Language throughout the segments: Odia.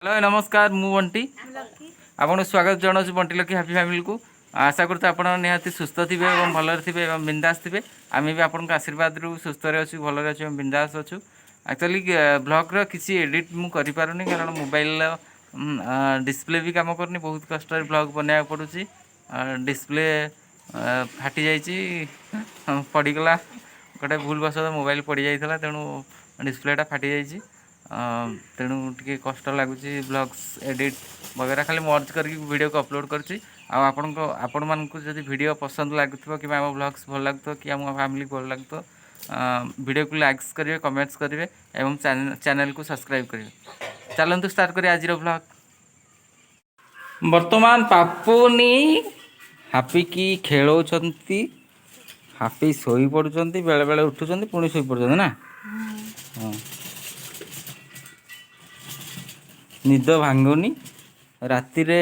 ହ୍ୟାଲୋ ନମସ୍କାର, ମୁଁ ବଣ୍ଟି, ଆପଣଙ୍କୁ ସ୍ୱାଗତ ଜଣାଉଛି ବଣ୍ଟି ଲକି ହାପି ଫ୍ୟାମିଲିକୁ। ଆଶା କରୁଛୁ ଆପଣ ନିହାତି ସୁସ୍ଥ ଥିବେ ଏବଂ ଭଲରେ ଥିବେ ଏବଂ ବିନ୍ଦାସ ଥିବେ। ଆମେ ବି ଆପଣଙ୍କ ଆଶୀର୍ବାଦରୁ ସୁସ୍ଥରେ ଅଛୁ, ଭଲରେ ଅଛୁ ଏବଂ ବିନ୍ଦାସ ଅଛୁ। ଆକ୍ଚୁଆଲି ବ୍ଲଗ୍ର କିଛି ଏଡ଼ିଟ୍ ମୁଁ କରିପାରୁନି, କାରଣ ମୋବାଇଲର ଡିସପ୍ଲେ ବି କାମ କରୁନି। ବହୁତ କଷ୍ଟରେ ବ୍ଲଗ୍ ବନେଇବାକୁ ପଡ଼ୁଛି। ଡିସପ୍ଲେ ଫାଟିଯାଇଛି, ପଡ଼ିଗଲା। ଗୋଟେ ଭୁଲବଶତଃ ମୋବାଇଲ ପଡ଼ିଯାଇଥିଲା, ତେଣୁ ଡିସପ୍ଲେଟା ଫାଟିଯାଇଛି। ତେଣୁ ଟିକେ କଷ୍ଟ ଲାଗୁଛି। ବ୍ଲଗ୍ସ ଏଡ଼ିଟ୍ ବଗେରା ଖାଲି ମର୍ଜ କରିକି ଭିଡ଼ିଓକୁ ଅପଲୋଡ଼ କରୁଛି। ଆଉ ଆପଣମାନଙ୍କୁ ଯଦି ଭିଡ଼ିଓ ପସନ୍ଦ ଲାଗୁଥିବ କିମ୍ବା ଆମ ବ୍ଲଗ୍ସ ଭଲ ଲାଗୁଥିବ କି ଆମ ଫ୍ୟାମିଲିକୁ ଭଲ ଲାଗୁଥିବ, ଭିଡ଼ିଓକୁ ଲାଇକ୍ସ କରିବେ, କମେଣ୍ଟସ୍ କରିବେ ଏବଂ ଚ୍ୟାନେଲକୁ ସବସ୍କ୍ରାଇବ୍ କରିବେ। ଚାଲନ୍ତୁ ଷ୍ଟାର୍ଟ କରିବା ଆଜିର ବ୍ଲଗ୍। ବର୍ତ୍ତମାନ ପାପୁନି ହାପିକି ଖେଳଉଛନ୍ତି। ହାପି ଶୋଇ ପଡ଼ୁଛନ୍ତି, ବେଳେ ବେଳେ ଉଠୁଛନ୍ତି, ପୁଣି ଶୋଇ ପଡ଼ୁଛନ୍ତି ନା। ହଁ, ନିଦ ଭାଙ୍ଗୁନି। ରାତିରେ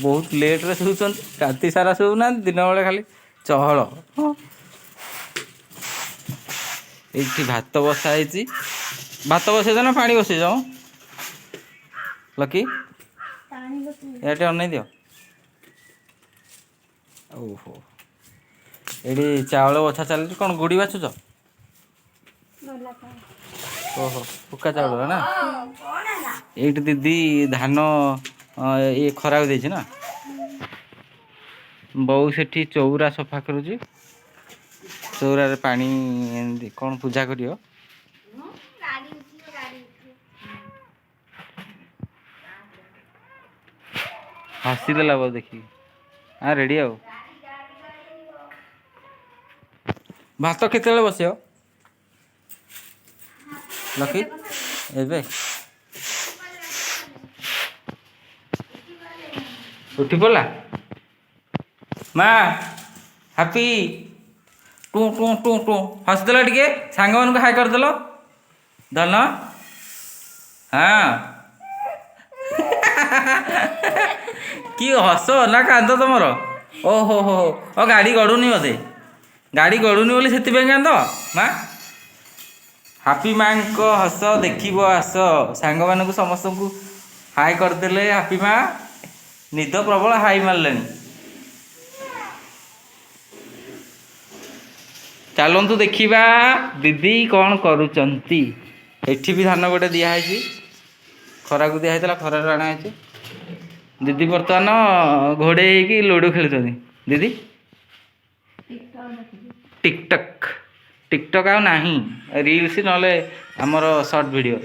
ବହୁତ ଲେଟ୍ରେ ଶୋଉଛନ୍ତି, ରାତି ସାରା ଶୋଉନାହାନ୍ତି, ଦିନବେଳେ ଖାଲି ଚହଳ। ହଁ, ଏଇଠି ଭାତ ବସା ହେଇଛି। ଭାତ ବସେଇଛ ନା ପାଣି ବସେଇଛ ଲକି? ଏଠି ଅନେଇ ଦିଅ। ଓହୋ, ଏଠି ଚାଉଳ ବଛା ଚାଲିଛି। କ'ଣ ଗୁଡ଼ି ବାଛୁଛ? ଓହୋ, ପକ୍କା ଚାଉଳ ନା। ଏଇଠି ଦିଦି ଧାନ ଇଏ ଖରାକୁ ଦେଇଛି ନା। ବୋଉ ସେଠି ଚଉରା ସଫା କରୁଛି। ଚଉରାରେ ପାଣି ଏମିତି କ'ଣ ପୂଜା କରିବ? ହସିଦେଲା ବୋଉ ଦେଖିକି। ହଁ, ରେଡ଼ି। ଆଉ ଭାତ କେତେବେଳେ ବସିବ ଲକି? ଏବେ ଉଠି ପଡ଼ିଲା ମା। Happy to to to to ହସିଦେଲ ଟିକେ, ସାଙ୍ଗମାନଙ୍କୁ ହାଇ କରିଦେଲ ଧନ। ହଁ, କି ହସ ନା କାନ୍ଦ ତମର? ଓହୋ ହୋ ହୋ, ଓ ଗାଡ଼ି ଗଡ଼ୁନି ବୋଧେ, ଗାଡ଼ି ଗଡ଼ୁନି ବୋଲି ସେଥିପାଇଁ କାନ୍ଦ ମା। ହାପି ମାଙ୍କ ହସ ଦେଖିବ ଆସ। ସାଙ୍ଗମାନଙ୍କୁ ସମସ୍ତଙ୍କୁ ହାଇ କରିଦେଲେ ହାପି ମା। ନିଦ ପ୍ରବଳ, ହାଇ ମାରିଲେଣି। ଚାଲନ୍ତୁ ଦେଖିବା ଦିଦି କ'ଣ କରୁଛନ୍ତି। ଏଠି ବି ଧାନ ଗୋଟେ ଦିଆହେଇଛି, ଖରାକୁ ଦିଆହେଇଥିଲା, ଖରାରୁ ଆଣା ହେଇଛି। ଦିଦି ବର୍ତ୍ତମାନ ଘୋଡ଼େଇ ହେଇକି ଲୁଡ଼ୁ ଖେଳୁଛନ୍ତି। ଦିଦି ଟିକଟକ୍, ଟିକଟକ୍ ଆଉ ନାହିଁ, ରିଲ୍ସ ନହେଲେ ଆମର ସର୍ଟ ଭିଡ଼ିଓ।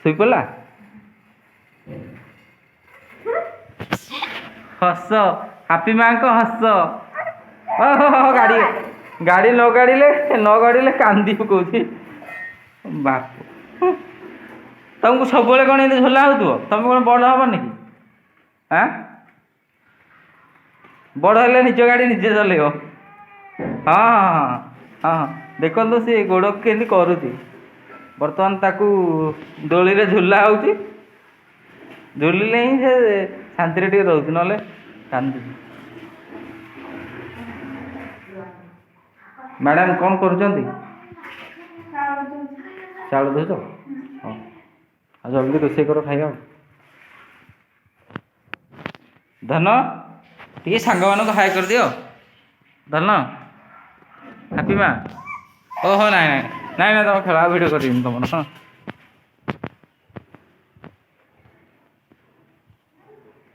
ଶୋଇପଡ଼ିଲା। ହସ, ହାପି ମାଙ୍କ ହସ। ଓହୋ, ଗାଡ଼ି ଗାଡ଼ି ନ ଗାଡ଼ିଲେ ନ ଗଡ଼ିଲେ କାନ୍ଦି ପକଉଛି। ବାପ, ତମକୁ ସବୁବେଳେ କ'ଣ ଏମିତି ଝୋଲା ହେଉଥିବ? ତମେ କ'ଣ ବଡ଼ ହବନି କି? ଆଁ, ବଡ଼ ହେଲେ ନିଜ ଗାଡ଼ି ନିଜେ ଚଲେଇବ। ହଁ ହଁ ହଁ ହଁ, ଦେଖନ୍ତୁ ସେ ଗୋଡ଼ କେମିତି କରୁଛି। ବର୍ତ୍ତମାନ ତାକୁ ଦୋଳିରେ ଝୁଲା ହେଉଛି, ଝୁଲିଲେ ହିଁ ସେ ଶାନ୍ତିରେ ଟିକେ ରହୁଛି, ନହେଲେ କାନ୍ଦୁଛି। ମ୍ୟାଡ଼ାମ୍ କ'ଣ କରୁଛନ୍ତି? ଚାଉଳ ଧୋଉଛ? ହଁ, ଆଉ ଜଲ୍ଦି ରୋଷେଇ କର, ଖାଇବା। ଆଉ ଧନ, ଟିକେ ସାଙ୍ଗମାନଙ୍କୁ ହାଇ କରିଦିଅ। ଧନ, ହାପି ମା। ଓହୋ, ନାଇଁ ନାଇଁ ନାଇଁ ନାଇଁ, ତମ ଖେଳ ଭିଡ଼ିଓ କରିବିନି ତମର। ହଁ,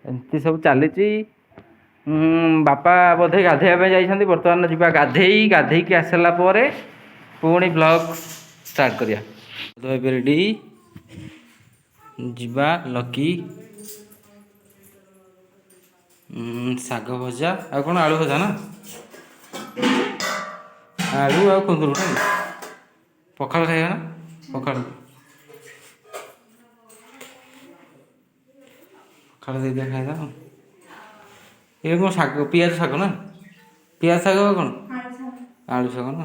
ଏମିତି ସବୁ ଚାଲିଛି। ବାପା ବୋଧେ ଗାଧେଇବା ପାଇଁ ଯାଇଛନ୍ତି। ବର୍ତ୍ତମାନ ଯିବା ଗାଧେଇ, ଗାଧେଇକି ଆସିଲା ପରେ ପୁଣି ବ୍ଲଗ୍ ଷ୍ଟାର୍ଟ କରିବା। ଏବେ ରେଡ଼ି ଯିବା। ଲକି, ଶାଗ ଭଜା ଆଉ କ'ଣ? ଆଳୁ ଭଜା ନା? ଆଳୁ ଆଉ କୁନ୍ଦୁରୁ ନା। ପଖାଳ ଖାଇବା ନା? ପଖାଳ ପଖାଳ ଦେଇଦିଅ, ଖାଇବା। ଏ କ'ଣ ଶାଗ? ପିଆଜ ଶାଗ ନା? ପିଆଜ ଶାଗ କ'ଣ ଆଳୁ ଶାଗ ନା?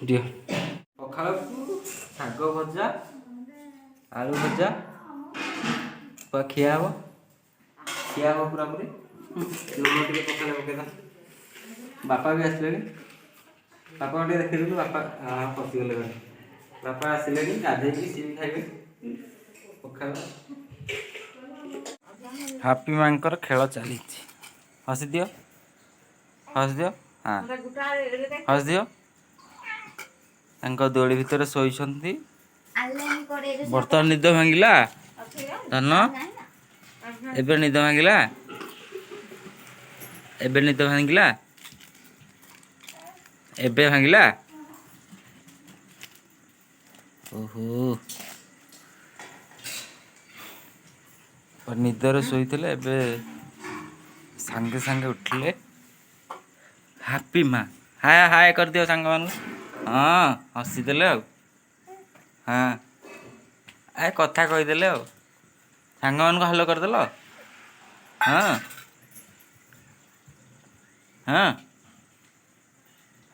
ଦିଅ। ପଖାଳକୁ ଶାଗ ଭଜା, ଆଳୁ ଭଜା ପୁରା ଖିଆ ହବ, ଖିଆ ହବ ପୁରାପୁରି। ଲୁଣ ଟିକେ ପଖାଳ ପକେଇଦା। ବାପା ବି ଆସିଲେଣି। ବାପାଙ୍କୁ ଟିକେ ଦେଖିଦେଲୁ। ବାପା ପଶିଗଲେ ଘରେ। ବାପା ଆସିଲେଣି ଗାଧେଇକି, ସିଏ ବି ଖାଇବେ ପଖାଳ। ହାପି ମାଙ୍କର ଖେଳ ଚାଲିଛି। ହସି ଦିଅ, ହସି ଦିଅ, ହଁ, ହସି ଦିଅ। ତାଙ୍କ ଦୋଳି ଭିତରେ ଶୋଇଛନ୍ତି। ବର୍ତ୍ତମାନ ନିଦ ଭାଙ୍ଗିଲା ଧନ? ଏବେ ନିଦ ଭାଙ୍ଗିଲା? ଏବେ ନିଦ ଭାଙ୍ଗିଲା? ଏବେ ଭାଙ୍ଗିଲା? ଓହୋ, ନିଦରେ ଶୋଇଥିଲେ, ଏବେ ସାଙ୍ଗେ ସାଙ୍ଗେ ଉଠିଲେ। ହାପି ମା, ହାଏ ହାଏ କରିଦିଅ ସାଙ୍ଗମାନଙ୍କୁ। ହଁ, ହସିଦେଲେ ଆଉ। ହଁ, ଏ କଥା କହିଦେଲେ ଆଉ ସାଙ୍ଗମାନଙ୍କୁ ହାଲୋ କରିଦେଲ। ହଁ ହଁ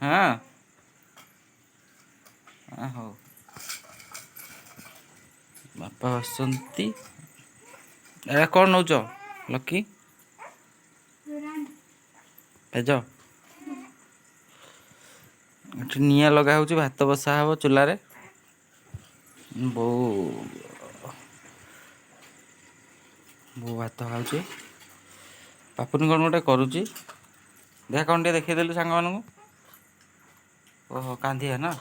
ହଁ, ହଉ। ବାପା ବସିଛନ୍ତି। ଏଟା କ'ଣ ନେଉଛ ଲକି? ପେଜ। ଏଠି ନିଆଁ ଲଗା ହେଉଛି, ଭାତ ବସା ହବ ଚୁଲାରେ। ବୋଉ ବୋଉ ଭାତ ଖାଉଛି। ପାପୁନି କ'ଣ ଗୋଟେ କରୁଛି, ଦେଖ, କ'ଣ ଟିକେ ଦେଖେଇଦେଲୁ ସାଙ୍ଗମାନଙ୍କୁ। ଓହୋ, କାନ୍ଦିଆ ନା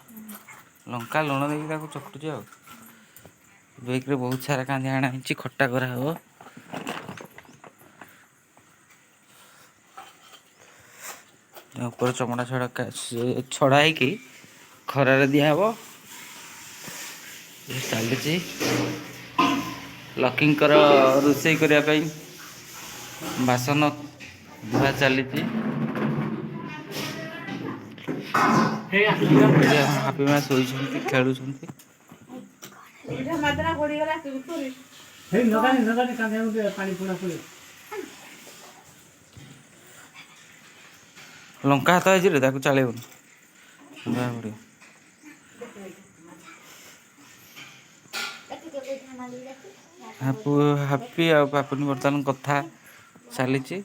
ଲଙ୍କା ଲୁଣ ଦେଇକି ତାକୁ ଚକଟୁଛି। ଆଉ ବେଗରେ ବହୁତ ସାରା କାନ୍ଦିଆ ଆଣା ହେଇଛି, ଖଟା କରାହବ। ଉପର ଚମଡ଼ା ଛଡ଼ା ଛଡ଼ା ହେଇକି ଖରାରେ ଦିଆହବ। ଚାଲିଛି ଲକିଙ୍କର ରୋଷେଇ କରିବା ପାଇଁ ବାସନ ଧୁଆ ଚାଲିଛି। ହାପି ମା ଶୋଇଛନ୍ତି, ଖେଳୁଛନ୍ତି। ଲଙ୍କା ହାତ ହେଇଛି ରେ, ତାକୁ ଚାଳିବନି ପଡ଼ିବ। ହାପୁ ହାପି ଆଉ ପାପୁନି ବର୍ତ୍ତମାନ କଥା ଚାଲିଛି।